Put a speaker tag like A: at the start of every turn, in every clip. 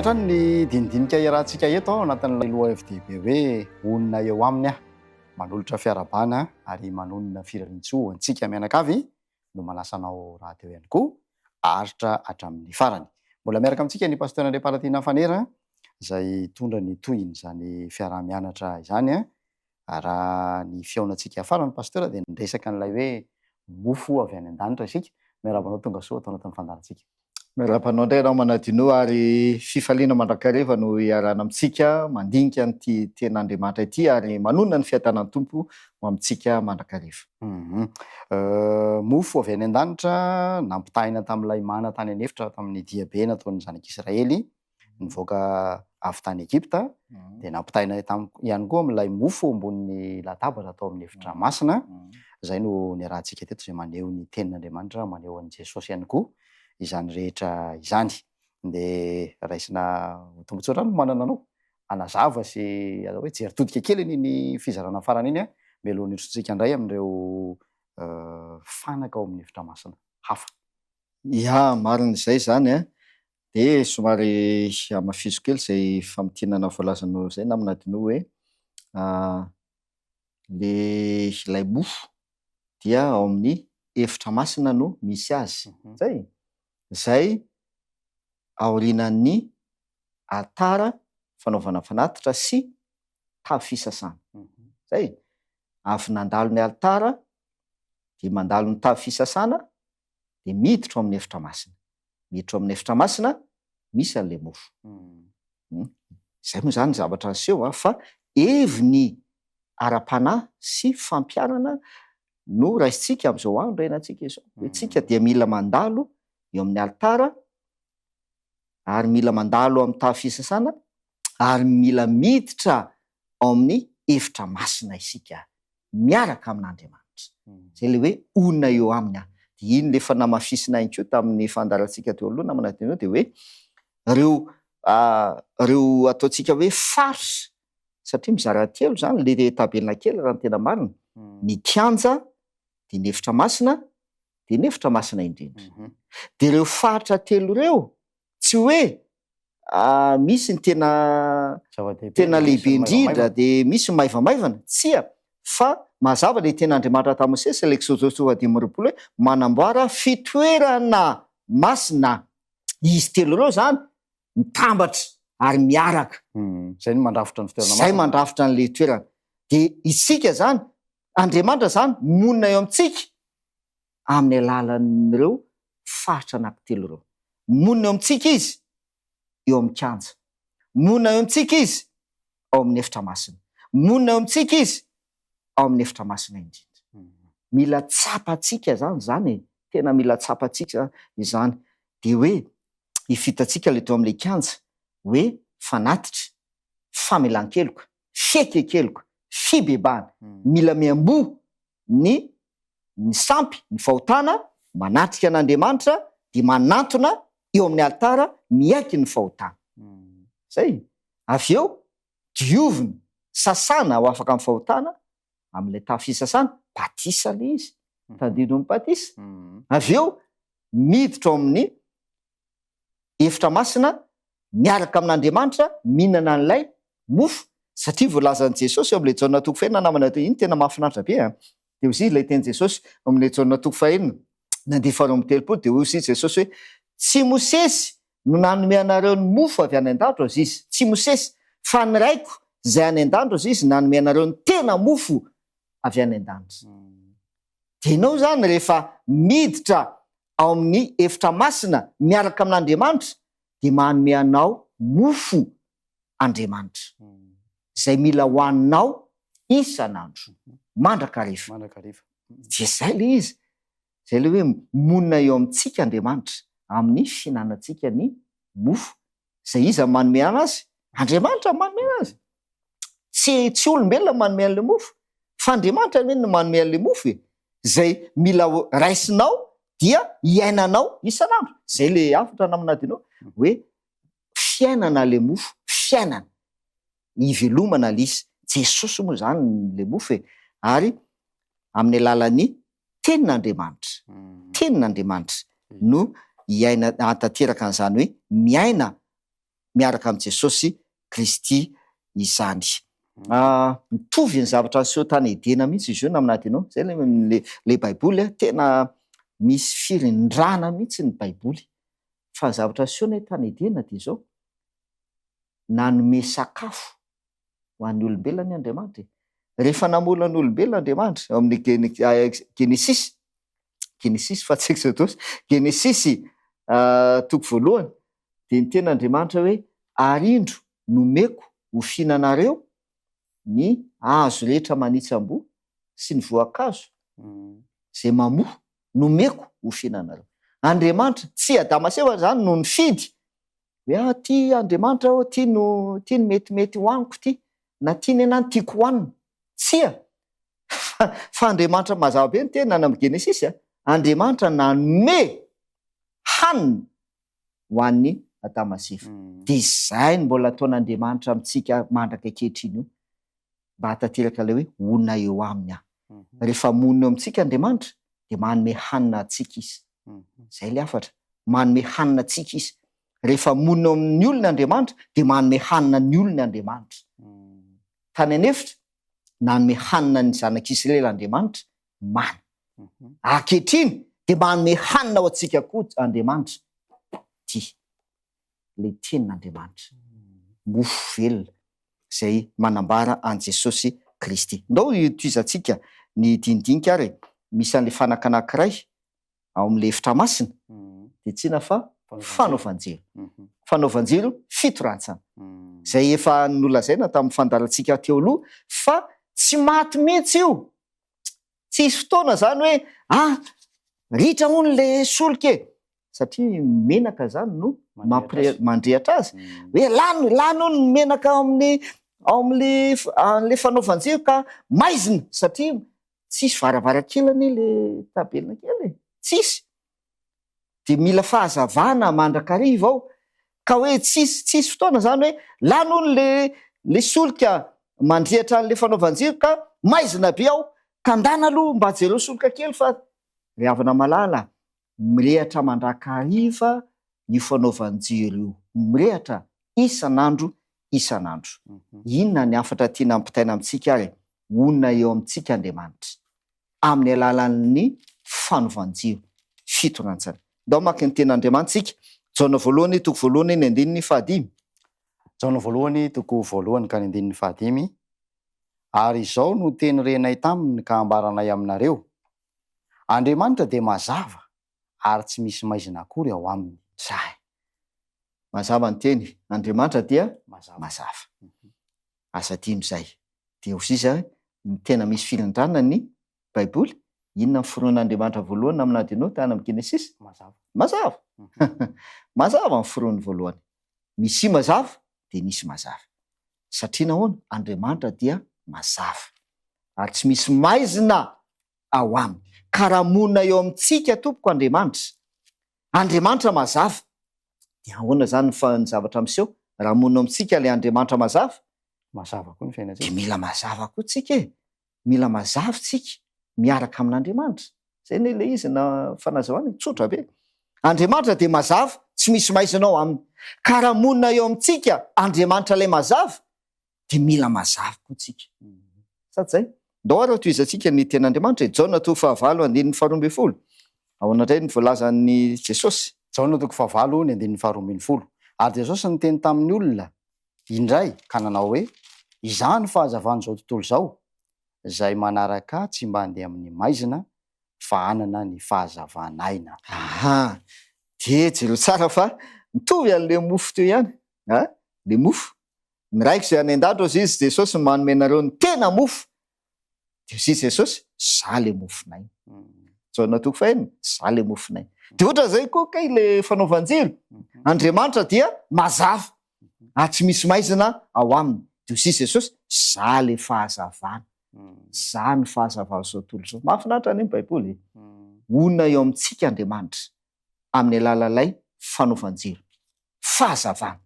A: hatrany ny dinidinika iarahantsika eto ao anatin'ilay lohahevi-dehibe hoe honina eo aminy aho. Manolotra fiarahabana ary manonona firariantsoa ho antsika mianakavy no manasa anao rahateo ihany koa haharitra hatramin'ny farany. Mbola miaraka amintsika ny Pasteur Andriamparatina Fanera izay hitondra ny tohin'izany fiaraha-mianatra izany. Raha ny fihaonantsika farany Pasteur dia niresaka an'ilay hoe mofo avy any an-danitra isika. Miarahaba anao tonga soa ato anatin'ny fandaharantsika.
B: Miarahaba anao indray Ramanadinoa ary fifaliana mandrakariva no iarahana amintsika mandinika an'ity tenin'Andriamanitra ity ary manonona ny fiadanan'ny Tompo ho amintsika mandrakariva.
A: Mofo avy any an-danitra nampitahaina tamin'ilay mana tany an'efitra tamin'ny diabe nataon'ny zanak'Israely nivoaka avy tany Egypta, dia nampitahaina ihany koa amin'ilay mofo ambonin'ny latabatra tao amin'ny efitra masina, izay no niarahantsika teto, izay maneho ny tenin'Andriamanitra, maneho an'i Jesosy ihany koa izany rehetra izany. Dia raisina ho tombontsoa hatrany ny manana anao hanazava sy atao hoe jery todika kely an'iny fizarana farany iny mialohan'ny hirosoantsika indray amin'ireo fanaka ao amin'ny efitra masina hafa.
B: Ya, marina izay izany an! Dia somary hamafiso kely izay famintinana voalazanao izay namana Adino hoe le ilay mofo dia ao amin'ny efitra masina no misy azy. Zay? Izay aorianan'ny alitara fanaovana fanatitra sy tavy fisasana. Zay? Avy nandalo ny alitara dia mandalo ny tavy fisasana dia miditra ao amin'ny efitra masina. Miditra ao amin'ny efitra masina, misy an'ilay mofo. Izay moa izany ny zavatra niseho fa heviny ara-panahy sy fampiharana no raisintsika amin'izao andro iainantsika izao. Hoe tsika dia mila mandalo eo amin'ny alitara ary mila mandalo amin'ny tavy fisasana ary mila miditra ao amin'ny efitra masina isika miaraka amin'Andriamanitra. Izay ilay hoe honina eo aminy aho. Dia iny ilay efa namafisina ihany koa tamin'ny fandaharantsika teo aloha namana Dino dia hoe ireo ireo ataontsika hoe faritra satria mizara telo izany ilay tabernakely raha ny tena marina, ny kianja dia ny efitra masina dia ny efitra masina indrindra. Dia ireo faritra telo ireo tsy hoe misy ny tena tena lehibe indrindra dia misy ny maivamaivana, tsia, fa mazava ilay tenin'Andriamanitra tamin'i Mosesy, ilay Eksodosy toko faha-25 hoe manamboara fitoerana masina, izy telo ireo izany mitambatra ary miaraka.
A: Izay no mandrafitra ny fitoerana masina.
B: Izay mandrafitra an'ilay toerana. Dia isika izany, Andriamanitra izany monina eo amintsika amin'ny alalan'ireo faritra anankitelo ireo. Monina eo amintsika Izy eo amin'ny kianja. Monina eo amintsika Izy ao amin'ny efitra masina. Monina eo amintsika Izy ao amin'ny efitra masina indrindra. Mila tsapantsika izany izany e, tena mila tsapantsika izany. Dia hoe hivitantsika ilay teo amin'ilay kianja hoe fanatitra, famelan-keloka, fiaiken-keloka, fibebahana. Mila miamboho ny ny sampy, ny fahotana, manatrika an'Andriamanitra dia manantona eo amin'ny alitara miaiky ny fahotana. Zay. Avy eo, diovina, sasana ho afaka amin'ny fahotana, amin'ilay tafo fisasana, batisa ilay izy, tandindon'ny batisa. Avy eo, miditra ao amin'ny efitra masina miaraka amin'Andriamanitra mihinana an'ilay mofo satria voalazan'i Jesosy eo amin'ilay Jaona toko fahenina namana dia iny tena mahafinaritra be an! Dia hoy ilay tenin'i Jesosy ao amin'ilay Jaona toko fahenina ny andiany faharoa amby telopolo dia hoy izy Jesosy hoe tsy Mosesy no nanome anareo ny mofo avy any an-danitra hozy izy, tsy Mosesy fa ny Raiko izay any an-danitra hozy izy nanome anareo ny tena mofo avy any an-danitra. Dia ianao izany rehefa miditra ao amin'ny efitra masina miaraka amin'Andriamanitra dia manome anao mofo Andriamanitra, izay mila hohaninao isan'andro, mandrakariva. Dia izay ilay izy, izay ilay hoe monina eo amintsika Andriamanitra amin'ny fihinanantsika ny mofo Izay iza no manome anazy? Andriamanitra no manome anazy. Tsy tsy olombelona no manome an'ilay mofo, fa Andriamanitra anie no manome an'ilay mofo e. Izay mila raisinao dia iainanao isan'andro. Izay ilay hafatra namana Adino hoe fiainana ilay mofo, fiainana. Ivelomana ilay izy. Jesosy moa izany ilay mofo e. Ary amin'ny alalan'ny Tenin'Andriamanitra, Tenin'Andriamanitra no hiaina, hahatanteraka an'izany hoe miaina miaraka amin'i Jesosy Kristy izany. Mitovy ny zavatra niseho tany Edena mihitsy izy io namana Adino. Zay le le le baiboly a, tena misy firindrana mihitsy ny baiboly. Fa ny zavatra niseho anie tany Edena dia izao, nanome sakafo ho an'ny olombelona anie Andriamanitra e. Rehefa namorona ny olombelona Andriamanitra, ao amin'ny Genesisy, Genesisy fa tsy Exodosy, Genesisy toko voalohany, dia niteny Andriamanitra hoe, Ary indro, nomeko ho fihinanareo ny hazo rehetra manitsam-boa sy ny voankazo izay mamoa, nomeko ho fihinanareo. Andriamanitra, tsy Adama sy Eva izany no nifidy hoe, ah, ty Andriamanitra ô, ty no, ty no metimety hohaniko ty, na ty nenaha no tiako hohanina. Tsia! Fa, fa Andriamanitra, mazava be ny teny any amin'ny Genesisy a, Andriamanitra nanome hanina ho an'i Adama sy Eva. Dia izay no mbola ataon'Andriamanitra amintsika mandraka ankehitriny io, mba hahatanteraka ilay hoe honina eo aminy aho. Rehefa monina eo amintsika Andriamanitra, dia manome hanina antsika Izy. Izay ilay hafatra, manome hanina antsika Izy. Rehefa monina eo amin'ny olony Andriamanitra, dia manome hanina ny olony Andriamanitra. Tany an'efitra, nanome hanina ny zanak'Israely Andriamanitra, mana. Ankehitriny dia manome hanina ho antsika koa Andriamanitra, tia ilay tenin'Andriamanitra, mofo velona izay manambara an'i Jesosy Kristy. Ndao tohizantsika ny dinidinika ary e, misy an'ilay fanaka anankiray ao amin'ilay efitra masina, dia tsy inona fa fanaovan-jiro. Fanaovan-jiro fitorantsana, izay efa nolazaina tamin'ny fandaharantsika teo aloha fa tsy maty mihitsy io. Tsy hisy fotoana zany hoe ah ritra hono le solika e! Satria menaka zany no mampire- mandrehatra azy. Hoe lany lany hono ny menaka ao amin'ny ao amin'le an'le fanaovan-jiro ka maizina satria tsisy varavarankely anie le tabelina kely e! Tsisy. Dia mila fahazavana mandrakariva ao ka hoe tsisy tsisy fotoana zany hoe lany hono le le solika mandrehatra an'le fanaovan-jiro ka maizina be ao ka ndana aloha mba jereo solika kely fa ry havana malala mirehatra mandrakariva io fanaovan-jiro io mirehatra isan'andro isan'andro. Inona ny hafatra tiana ampitaina amintsika ary honina eo amintsika Andriamanitra? amin'ny alalan'ny fanovan-jiro fitorantsana. Ndao hamaky ny tenin'Andriamanitra isika, Jaona voalohany toko voalohany ny andininy fahadimy.
A: Jaona voalohany toko voalohany ka ny andininy fahadimy, Ary izao no teny renay taminy ka ambaranay aminareo, Andriamanitra dia mazava ary tsy misy maizina akory ao aminy.
B: Zay. Mazava ny teny, Andriamanitra dia mazava. Aza adino izay. Dia ho sisa ny tena misy firindrana ny Baiboly. Inona ny foronin'Andriamanitra voalohany namana adino tany amin'ny Genesisy?
A: Mazava.
B: Mazava. Mazava ny foroniny voalohany. Misia mazava dia nisy mazava. Satria nahoana? Andriamanitra dia mazava. Ary tsy misy maizina ao aminy. Ka raha monina eo amintsika tompoko Andriamanitra, Andriamanitra mazava, dia ahoana izany ny zavatra miseho raha monina eo amintsika ilay Andriamanitra mazava?
A: Mazava koa ny fiainantsika.
B: Dia mila mazava koa tsika e! Mila mazava tsika miaraka amin'Andriamanitra. Zay anie ilay izy na fanazavana e, tsotra be. Andriamanitra dia mazava, tsy misy maizina ao aminy. Ka raha monina eo amintsika Andriamanitra ilay mazava, dia mila mazava koa tsika. Sa tsy zay? Ndao ary tohizantsika ny tenin'Andriamanitra e. Jaona toko fahavalo andininy faharoa ambinifolo. Ahoana indray ny voalazan'i Jesosy?
A: Jaona toko fahavalo ny andininy faharoa ambinifolo. Ary Jesosy niteny tamin'ny olona indray ka nanao hoe, Izaho no fahazavan'izao tontolo izao, izay manaraka Ahy tsy mba handeha amin'ny maizina, fa hanana ny fahazavan'aina.
B: Aha! Dia jereo tsara fa mitovy an'ilay mofo teo ihany, a! Ilay mofo. Ny Raiko izay any an-danitra, hozy izy, Jesosy no manome anareo ny tena mofo. Dia hozy izy Jesosy, Izaho ilay mofon'aina. Jaona toko fahenina, Izaho ilay mofon'aina. Dia ohatran'izay koa kay ilay fanaovan-jiro. Andriamanitra dia mazava, ary tsy misy maizina ao aminy. Dia hozy izy Jesosy, Izaho ilay fahazavana. Izaho no fahazavan'izao tontolo izao. Mahafinaritra anie ny Baiboly e! Honina eo amintsika Andriamanitra amin'ny alalan'ilay fanaovan-jiro. Fahazavana.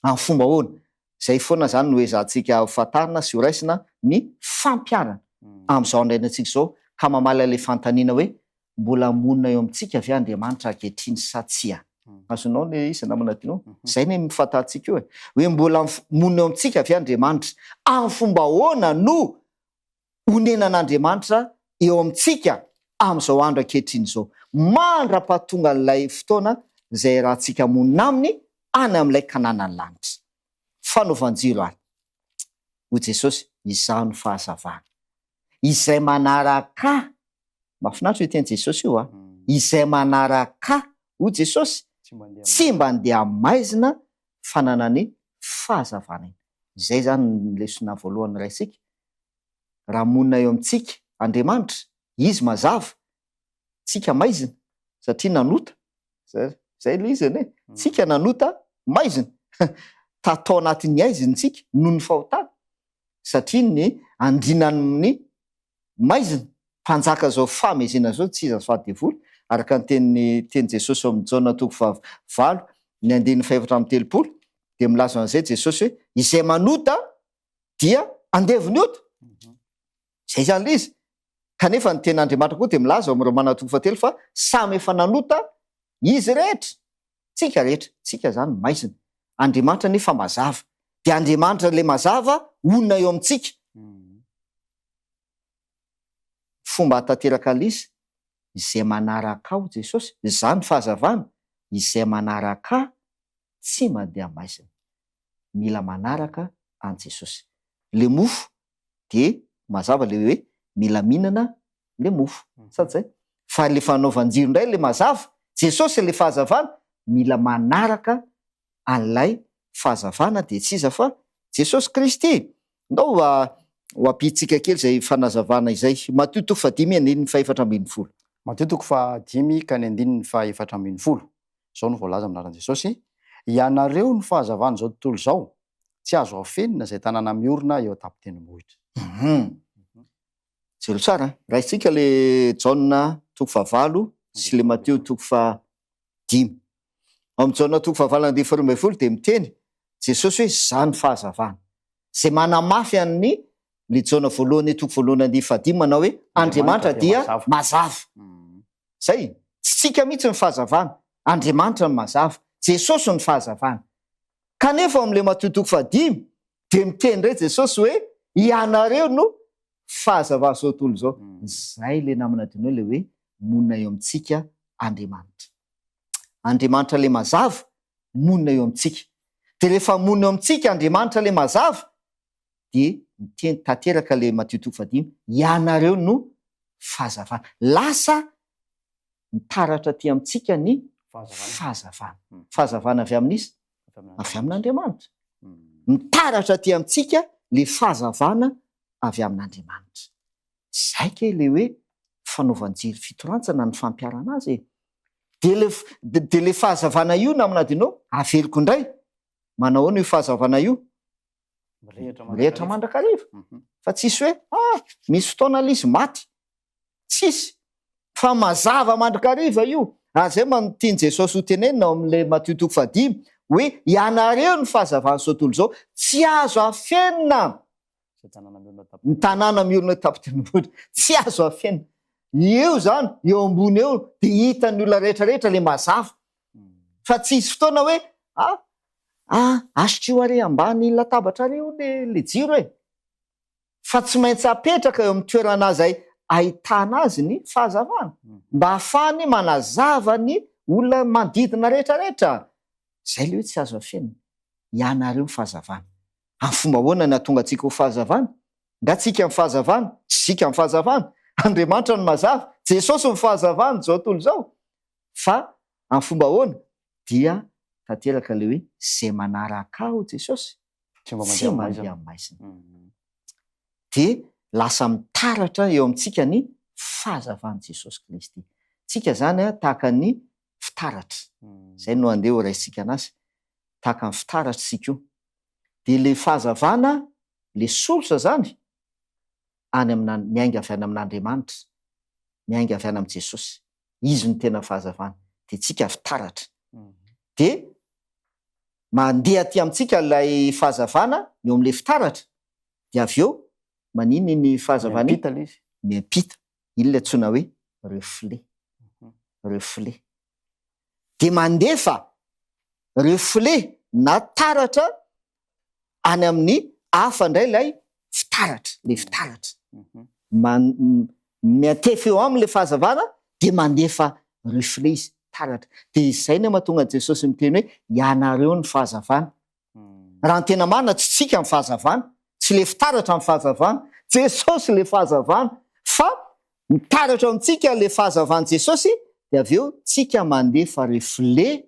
B: Amin'ny fomba ahoana? Izay foana izany no ezahantsika ho fantarina sy ho raisina ny fampiharana amin'izao andro iainantsika izao ka mamaly ilay fanontaniana hoe, Mbola monina eo amintsika ve Andriamanitra ankehitriny sa tsia? Azonao le izy namana Dino? Zay ne mifantatsika io e. Hoe mbola monina eo amintsika ve Andriamanitra? Amin'ny fomba ahoana no onenan'Andriamanitra eo amintsika amin'izao andro ankehitriny izao? Mandra-pahatongan'ilay fotoana izay iarahantsika monina Aminy any amin'ilay Kananan'ny lanitra. Fanaovan-jiro ary. Hoy Jesosy, Izaho no fahazavana. Izay manaraka Ahy, mahafinaritra io teny Jesosy io a, izay manaraka Ahy, hoy Jesosy, tsy mba handeha maizina fa nanana fahazavana aina. Izay izany ny lesona voalohany raisika, raha monina eo amintsika Andriamanitra, Izy mazava, tsika maizina satria nanota, zay ilay izy anie, tsika nanota maizina, tatao anatin'ny aizina tsika noho ny fahotana, satria ny andrinan'ny maizina, mpanjaka zao fahamezena zao tsy iza fa devoly, araka ny tenin'ny teny Jesosy ao amin'ny Jaona toko faha valo ny andininy fahefatra amby 30 dia milaza an'izay Jesosy hoe izay manota dia andevon'ny ota. Izay izany ilay izy. Kanefa ny tenin'Andriamanitra koa dia milaza ao amin'ny Romana toko fahatelo fa samy efa nanota izy rehetra. Tsika rehetra. Tsika izany maizina. Andriamanitra anefa mazava. Dia Andriamanitra ilay mazava honina eo amintsika. Fomba hahatanteraka an'ilay izy, izay manaraka ahy hoy Jesosy, izaho no fahazavana, izay manaraka ahy tsy mandeha maizina. Mila manaraka an'i Jesosy. Ilay mofo dia mazava le hoe mila mihinana le mofo, sa tsy zay? Fa le fanaovan-jiro indray le mazava, Jesosy le fahazavana, mila manaraka an'ilay fahazavana dia tsy iza fa Jesosy Kristy. Ndao ho ampintsika kely izay fanazavana izay. Matio toko fahadimy andininy faha-14.
A: Matio toko fahadimy ka ny andininy faha-14. Izao no voalaza amin'ny anaran'i Jesosy, Ianareo no fahazavan'izao tontolo izao, tsy azo afenina izay tanàna miorina eo an-tampon-tendrombohitra.
B: Hum. Jereo tsara an. Raisintsika le Jaona toko fahavalo sy le Matio toko fahadimy. Ao amin'ny Jaona toko fahavalo andininy faharoa ambin'ny folo dia miteny Jesosy hoe izaho no fahazavana. Izay manamafy an'ny le Jaona voalohany toko voalohany andininy fahadimy manao hoe Andriamanitra dia mazava. Zay. Tsy tsika mihitsy ny fahazavana. Andriamanitra no mazava. Jesosy no fahazavana. Kanefa ao amin'ilay Matio toko fahadimy dia miteny indray Jesosy hoe ianareo no fahazavan'izao tontolo izao. Izay ilay namana adinoy ilay hoe monina eo amintsika Andriamanitra. Andriamanitra ilay mazava monina eo amintsika. Dia rehefa monina eo amintsika Andriamanitra ilay mazava dia miteny tanteraka ilay Matio toko fahadimy, ianareo no fahazavana. Lasa mitaratra aty amintsika ny fahazavana. Fahazavana avy amin'iza? Avy amin'Andriamanitra. Mitaratra aty amintsika ilay fahazavana avy amin'Andriamanitra. Izay kay ilay hoe fanaovan-jery fitorantsana ny fampiharana azy e. Dia ilay dia ilay fahazavana io namana Adino, averiko indray, manao ahoana io fahazavana io? Mirehitra mandrakariva. Fa tsisy hoe ah misy fotoana ilay izy maty. Tsisy. Fa mazava mandrakariva io. Ary izay no tian'i Jesosy ho tenenina ao amin'ilay Matio toko fahadimy hoe ianareo no fahazavan'izao tontolo izao, tsy azo afenina. Ny tanàna miorina eo an-tampon-tendrombohitra, tsy azo afenina. Eo izany, eo ambony eo dia hitan'ny olona rehetra rehetra ilay mazava. Fa tsy hisy fotoana hoe ah ah asitrio ary ambany latabatra ary io le le jiro e. Fa tsy maintsy apetraka eo amin'ny toerana izay ahitana azy ny fahazavana mba hahafahany manazava ny olona manodidina rehetra rehetra. Izay ilay hoe tsy azo afenina. Ianareo ny fahazavana. Amin'ny fomba ahoana no hahatonga antsika ho fahazavana? Nga tsika ny fahazavana? Tsy isika ny fahazavana. Andriamanitra no mazava. Jesosy no fahazavana izao tontolo izao. Fa amin'ny fomba ahoana? Dia tanteraka ilay hoe izay manaraka ahy hoy Jesosy
A: Tsy mba
B: tsy
A: mandeha
B: mandeha amin'ny maizina. Dia lasa mitaratra eo amintsika ny fahazavan'i Jesosy Kristy. Tsika izany tahaka ny fitaratra. Izay no andeha ho raisintsika anazy. Tahaka ny fitaratra isika io. Dia ilay fahazavana, ilay source izany, any amina, miainga avy any amin'Andriamanitra, miainga avy any amin'i Jesosy. Izy no tena fahazavana. Dia tsika fitaratra. Dia mandeha aty amintsika ilay fahazavana eo amin'ilay fitaratra, dia avy eo maninona iny fahazavana iny?
A: Miampita ilay izy.
B: Miampita. Iny ilay antsoina hoe reflet. Reflet. Dia mandefa reflet na taratra any amin'ny hafa indray ilay fitaratra, ilay fitaratra. Man- miantefa eo aminy ilay fahazavana dia mandefa reflet izy, taratra. Dia izay no mahatonga an'i Jesosy miteny hoe ianareo ny fahazavana. Raha ny tena marina tsy tsika ny fahazavana, tsy ilay fitaratra ny fahazavana, Jesosy ilay fahazavana, fa mitaratra ao amintsika ilay fahazavan'i Jesosy dia avy eo tsika mandefa reflet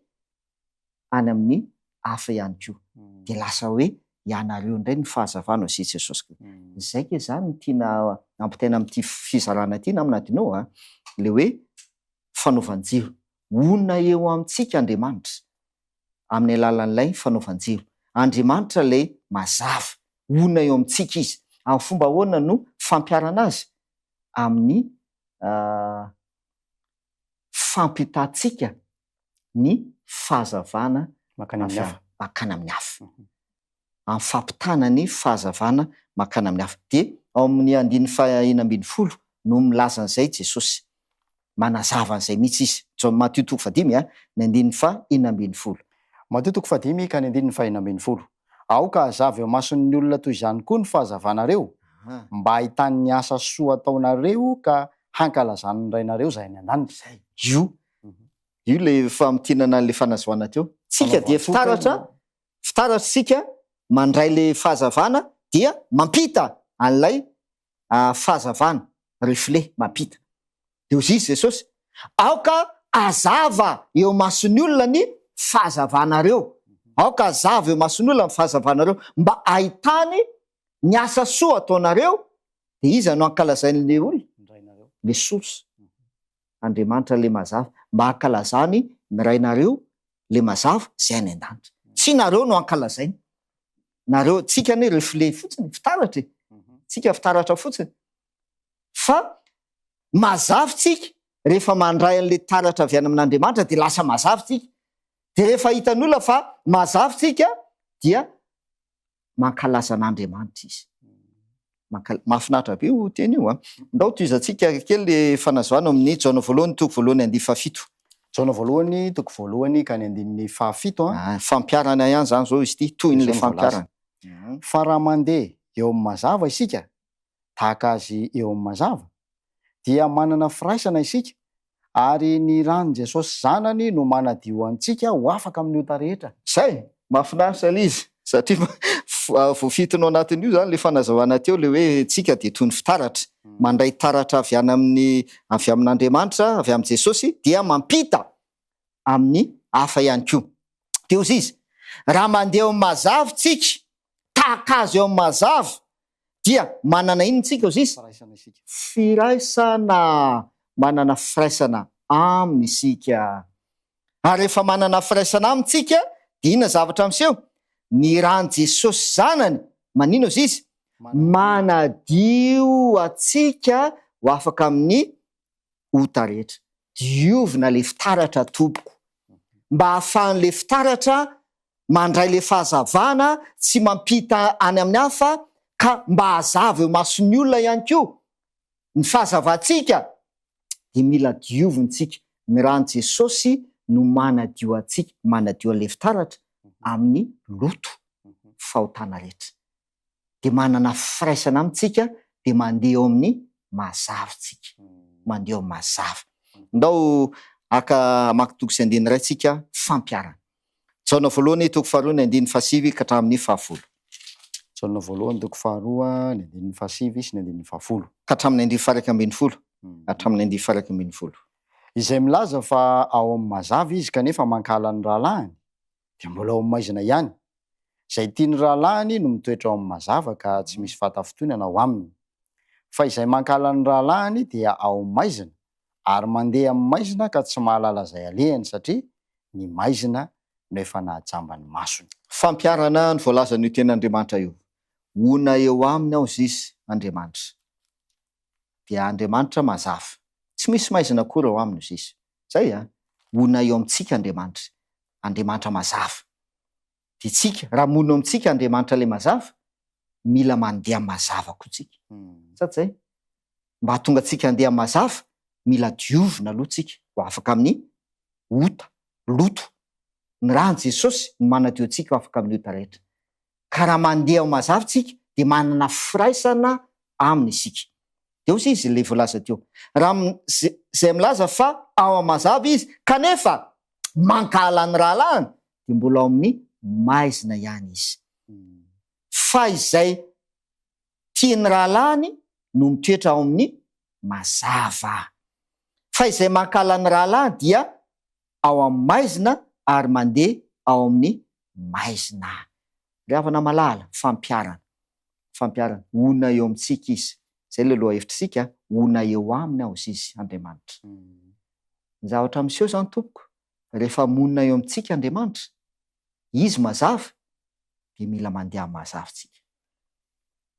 B: any amin'ny hafa ihany koa. Dia lasa hoe ianareo indray ny fahazavana hoy Jesosy. Izay ke zany no tiana ampitaina amin'ity fizarana ity namana Dino a, ilay hoe fanaovan-jiro. Honina eo amintsika Andriamanitra amin'ny alalan'ilay fanaovan-jiro. Andriamanitra ilay mazava. Honina eo amintsika Izy. Amin'ny fomba ahoana no fampiharana azy? Amin'ny fampitantsika ny fahazavana
A: Mankany amin'ny hafa.
B: Mankany amin'ny hafa. Amin'ny fampitana ny fahazavana mankany amin'ny hafa. Dia ao amin'ny andininy faha-16 no milaza an'izay Jesosy. Manazava an'izay mihitsy izy. Jaona Matio toko fahadimy a, ny andininy faha-16.
A: Matio toko fahadimy ka ny andininy faha-16. Aoka hazava eo imason'ny olona toy izany koa ny fahazavanareo, mba hahitany ny asa soa ataonareo ka hankalazany ny Rainareo izay any an-danitra.
B: Io. Io ilay famintinana an'ilay fanazavana teo. Tsika dia fitaratra, fitaratra isika mandray ilay fahazavana dia mampita an'ilay fahazavana, reflet, mampita. Dia hoy izy Jesosy, Aoka hazava eo imason'ny olona ny fahazavanareo. Aoka hazava eo imason'ny olona ny fahazavanareo, mba hahitany ny asa soa ataonareo. Dia iza no ankalazain'ilay olona? Le source. Andriamanitra le mazava. Mba hankalazany ny Rainareo le mazava izay any an-danitra. Tsy nareo no ankalazainy. Nareo, tsika anie reflet fotsiny, fitaratra e. Tsika fitaratra fotsiny. Fa mazava tsika rehefa mandray an'le taratra avy any amin'Andriamanitra dia lasa mazava tsika. Dia rehefa hitan'ny olona fa mazava tsika dia mankalaza an'Andriamanitra izy. Mankal- Mahafinaritra be io teny io an. Ndao tohizantsika kely le fanazavana ao amin'ny Jaona voalohany toko voalohany andihy fahafito.
A: Jaona voalohany toko voalohany ka ny andininy fahafito an.
B: Ah, fampiharana ihany zany zao izy ity, tohin'ilay
A: Izao no voalaza.
B: fampiharana.
A: Fa raha mandeha eo amin'ny mazava isika, tahaka azy eo amin'ny mazava, dia manana firaisana isika, ary ny ran'i Jesosy Zanany no manadio antsika ho afaka amin'ny ota rehetra.
B: Zay! Mahafinaritra ilay izy, satria voafintina ao anatin'io izany ilay fanazavana teo, ilay hoe tsika dia toy ny fitaratra, mandray taratra avy any amin'ny, avy amin'Andriamanitra, avy amin'i Jesosy, dia mampita amin'ny hafa ihany koa. Dia hozy izy, raha mandeha eo amin'ny mazava tsika, tahaka azy eo amin'ny mazava, dia manana inona tsika hozy izy?
A: Firaisana isika.
B: Firaisana, manana firaisana aminy isika. Ary rehefa manana firaisana aminy tsika, dia inona zavatra miseho? Ny ran'i Jesosy Zanany, maninona hozy izy? Manadio antsika ho afaka amin'ny ota rehetra. Diovina le fitaratra tompoko mba ahafahan'le fitaratra mandray le fahazavana tsy mampita any amin'ny hafa ka mba hazava eo mason'ny olona ihany koa ny fahazavantsika dia mila diovina tsika, ny ran'i Jesosy no manadio antsika, manadio an'le fitaratra amin'ny loto fahotana rehetra. dia manana firaisana aminy tsika dia mandeha eo amin'ny mazava tsika, mandeha eo amin'ny mazava. Ndao haka hamaky toko sy andininy iray tsika, fampiharana. Jaona voalohany toko faharoa ny andininy fahasivy ka hatramin'ny fahafolo.
A: Jaona voalohany toko faharoa ny andininy fahasivy sy ny andininy fahafolo.
B: Ka hatramin'ny andininy faha-iraika ambin'ny folo, hatramin'ny andininy faha-iraika ambin'ny folo.
A: Izay milaza fa ao amin'ny mazava izy kanefa mankahala ny rahalahiny, dia mbola ao amin'ny maizina ihany. Izay tia ny rahalahiny no mitoetra ao amin'ny mazava ka tsy misy fahatafintohinana ao aminy. Fa izay mankahala ny rahalahiny dia ao amin'ny maizina, ary mandeha amin'ny maizina ka tsy mahalala izay alehany satria ny maizina no efa nahajamba ny masony.
B: Fampiharana ny voalazan'io tenin'Andriamanitra io, Honina eo aminy aho zis Andriamanitra. Dia Andriamanitra mazava. Tsy misy maizina akory ao aminy zis. Zay a! Honina eo amintsika Andriamanitra. Andriamanitra mazava. Dia tsika, raha monina eo amintsika Andriamanitra ilay mazava, mila mandeha amin'ny mazava koa tsika. Sa tsy zay? Mba hahatonga antsika handeha amin'ny mazava, mila diovina aloha tsika ho afaka amin'ny ota. Loto. Ny ran'i Jesosy no manadio antsika ho afaka amin'ny ota rehetra. Ka raha mandeha ao mazava tsika dia manana firaisana Aminy isika. Dia hoy izy ilay voalaza teo, raha izay milaza fa ao amin'ny mazava izy kanefa mankahala ny rahalahiny dia mbola ao amin'ny maizina ihany izy. Fa izay tia ny rahalahiny no mitoetra ao amin'ny mazava. Fa izay mankahala ny rahalahiny dia ao amin'ny maizina ary mandeha ao amin'ny maizina. Ry havana malala, fampiharana, fampiharana, honina eo amintsika Izy. Izay ilay lohahevitr'isika, honina eo aminy ao Izy, Andriamanitra. Ny zavatra miseho izany tompoko, rehefa monina eo amintsika Andriamanitra, Izy mazava, dia mila mandeha amin'ny mazava isika.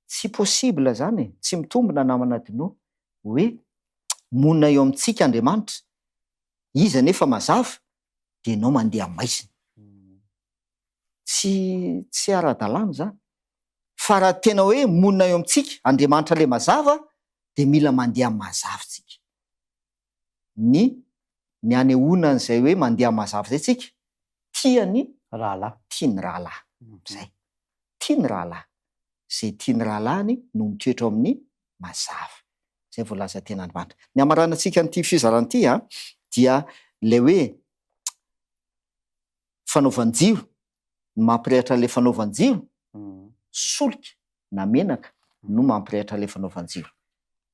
B: Tsy possible izany e, tsy mitombina namana Dino, hoe monina eo amintsika Andriamanitra, Izy anefa mazava dia ianao mandeha maizina. Tsy tsy ara-dalàna izany. Fa raha tena hoe monina eo amintsika Andriamanitra ilay mazava dia mila mandeha mazava isika. Ny ny hanehoana an'izay hoe mandeha mazava izay isika, tia ny
A: Rahalahy.
B: Tia ny rahalahy. Izay. Tia ny rahalahy. Izay tia ny rahalahiny no mitoetra ao amin'ny mazava. Izay voalaza tenin'Andriamanitra. Ny hamaranantsika an'ity fizarana ity dia ilay hoe fanaovan-jiro, ny mampirehitra an'ilay fanaovan-jiro, solika na menaka no mampirehitra ilay fanaovan-jiro.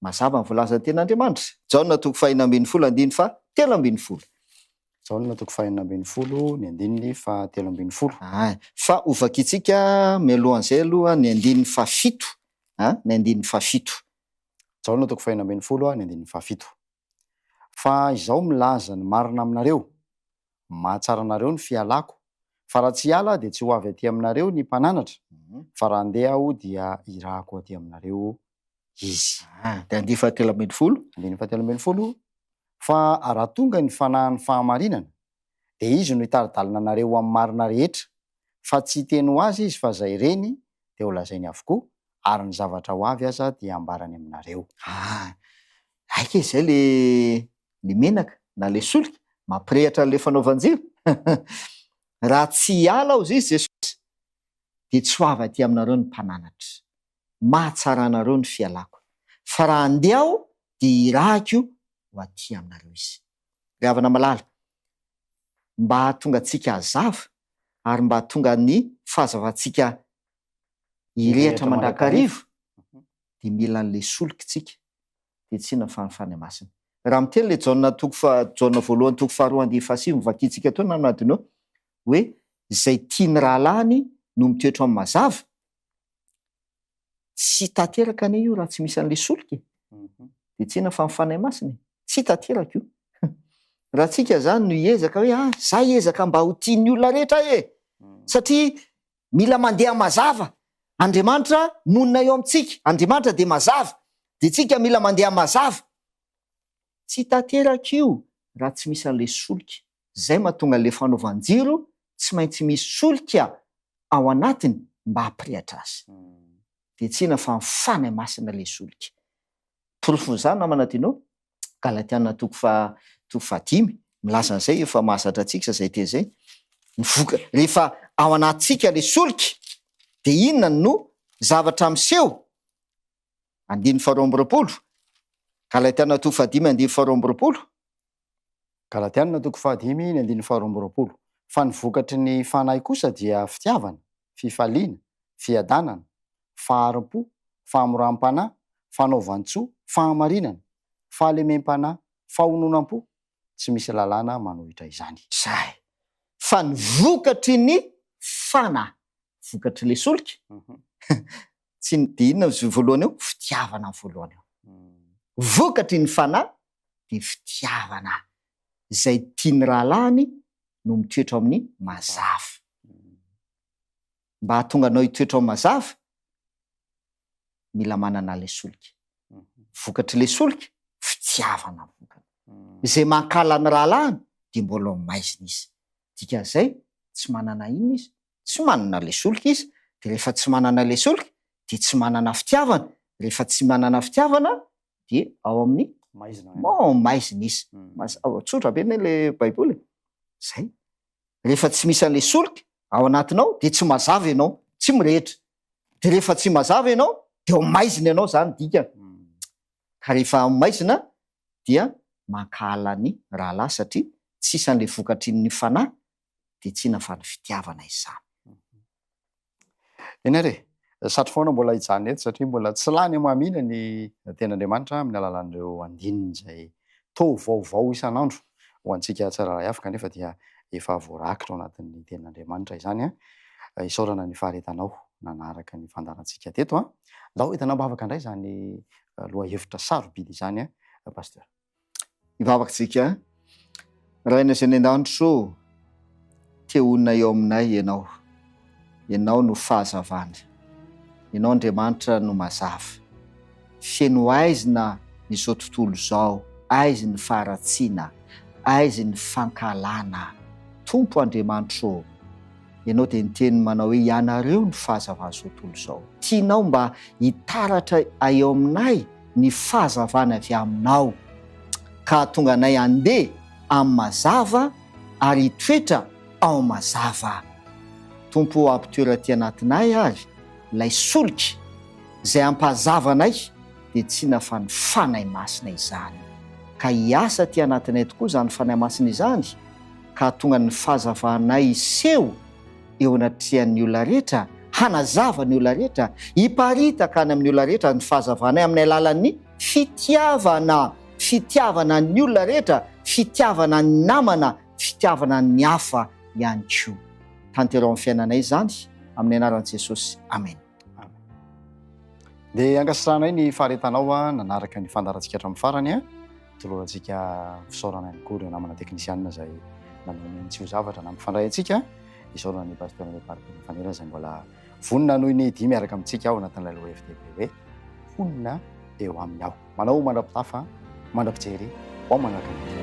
B: Mazava ny voalazan'ny tenin'Andriamanitra. Jaona toko faha-16 andininy faha-13.
A: Jaona toko faha-16 ny andininy faha-13.
B: Ay, fa hovakintsika mialohan'izay aloha ny andininy fahafito, a, ny andininy fahafito.
A: Jaona toko faha-16 ny andininy fahafito. Fa izao milaza ny marina aminareo, mahatsara anareo ny fialako, fa raha tsy hiala aho dia tsy ho avy aty aminareo ny Mpananatra, fa raha handeha aho dia hirahako aty aminareo Izy.
B: Ah, dia andininy fahatelo ambin'ny folo.
A: Andininy fahatelo ambin'ny folo, Fa raha tonga ny Fanahin'ny fahamarinana, dia Izy no hitari-dalana anareo ho amin'ny marina rehetra, fa tsy hiteny ho azy Izy fa izay reny dia holazainy avokoa, ary ny zavatra ho avy aza dia hambarany aminareo.
B: Ah, aika izay le le menaka na le solika mampirehatra an'le fanaovan-jiro. Raha tsy hiala ao izy Jesosy dia tsy ho avy aty aminareo ny mpananatra. Mahatsara anareo ny fialako. Fa raha handeha aho dia hirahiko ho aty aminareo izy. Ry havana malala, mba hahatonga antsika hazava ary mba hahatonga ny fahazavantsika hirehitra mandrakariva dia mila an'ilay solika isika, dia tsy inona fa ny Fanahy Masina. Raha miteny ilay Jaona toko faha, Jaona voalohany toko faharoa andininy fahasivy novakintsika teo na nadinao hoe izay tia ny rahalahiny no mitoetra ao amin'ny mazava, tsy tanteraka anie io raha tsy misy an'ilay solika e. Dia tsy inona fa ny Fanahy Masina e. Tsy tanteraka io. Raha tsika zany no hiezaka hoe ah, za hiezaka mba ho tian'ny olona rehetra e. Satria mila mandeha mazava. Andriamanitra monina eo amintsika. Andriamanitra dia mazava. Dia tsika mila mandeha mazava. Tsy tanteraka io raha tsy misy an'ilay solika. Zay mahatonga an'ilay fanaovan-jiro tsy maintsy misy solika ao anatiny mba hampirehatra azy. Dia tsy inona fa ny Fanahy Masina ilay solika. Porofon'izany namana Dino, Galatiana toko faha toko fahadimy, milaza an'izay efa mahazatra antsika izay teny izay. Ny voka, rehefa ao anatintsika ilay solika dia inona no zavatra miseho? Andininy faharoa amby roapolo, Galatiana toko fahadimy andininy faharoa amby roapolo.
A: Galatiana toko fahadimy ny andininy faharoa amby roapolo, Fa ny vokatry ny Fanahy kosa dia fitiavana, fifaliana, fiadanana, faharim-po, fahamoram-panahy, fanaovan-tsoa, fahamarinana, fahalemem-panahy, fahononam-po, tsy misy lalàna manohitra izany.
B: Izay. Fa ny vokatry ny Fanahy, vokatr'ilay solika, tsy ny, dia inona ny voalohany eo? Fitiavana ny voalohany eo. Vokatry ny Fanahy dia fitiavana. Izay tia ny rahalahiny no mitoetra ao amin'ny mazava. Mba hahatonga anao hitoetra ao amin'ny mazava, mila manana ilay solika. Vokatr'ilay solika, fitiavana ny vokany. Izay mankahala ny rahalahiny dia mbola ao maizina izy. Dikan'izay, tsy manana inona izy? Tsy manana ilay solika izy, dia rehefa tsy manana ilay solika dia tsy manana fitiavana, rehefa tsy manana fitiavana dia ao amin'ny
A: Maizina.
B: Ao amin'ny maizina izy. Mazava, tsotra be anie ilay baiboly e. Zay. Rehefa tsy misy an'ilay solika ao anatinao dia tsy mazava ianao, tsy mirehitra. Dia rehefa tsy mazava ianao dia ao maizina ianao izany dikany. Ka rehefa ao maizina dia mankahala ny rahalahy satria tsy isan'ilay vokatry ny fanahy dia tsy inona fa ny fitiavana izany.
A: Eny ary e! Satry foana mbola hijanona eto satria mbola tsy lany hamamiana ny Tenin'Andriamanitra amin'ny alalan'ireo andininy izay toa vaovao isan'andro ho antsika tsirairay avy kanefa dia efa voarakitra ao anatin'ny Tenin'Andriamanitra izany an! Isaorana ny faharetanao nanaraka ny fandaharantsika teto an! Ndao entina am-bavaka indray izany lohahevitra sarobidy izany an Pasteur.
B: Hivavaka isika. Rainay izay any an-danitra ô, te honina eo aminay Ianao. Ianao no fahazavana. Ianao Andriamanitra no mazava. Feno aizina izao tontolo izao, aizin'ny faharatsiana, aizin'ny fankahalana. Tompo Andriamanitra ô, Ianao dia niteny manao hoe ianareo no fahazavan'izao tontolo izao. Tianao mba hitaratra eo aminay ny fahazavana avy Aminao, ka hahatonga anay handeha amin'ny mazava ary hitoetra ao amin'ny mazava. Tompo ô, ampitoero aty anatinay ary ilay solika izay hampahazava anay, dia tsy inona fa ny Fanahy Masina izany. Ka hiasa aty anatinay tokoa izany Fanahy Masina izany, ka hahatonga ny fahazavanay hiseho eo anatrehan'ny olona rehetra, hanazava ny olona rehetra, hiparitaka any amin'ny olona rehetra ny fahazavanay amin'ny alalan'ny fitiavana, fitiavana ny olona rehetra, fitiavana ny namana, fitiavana ny hafa ihany koa. Tanteraho amin'ny fiainanay izany, amin'ny anaran'i Jesosy. Amena.
A: Amen. Dia ankasitrahanay ny faharetanao nanaraka ny fandaharantsika hatramin'ny farany. Tolorantsika fisaorana ihany koa ireo namana teknisianina izay nanao ny tsy ho zavatra nampifandray antsika. Isaorana ny Pasteur Léopard Fanera izay mbola vonona hanohy ny dia miaraka amintsika ao anatin'ilay lohahevitra hoe honina eo aminy aho. Manao mandra-pitafa, mandra-pijery, ho manaraka ny.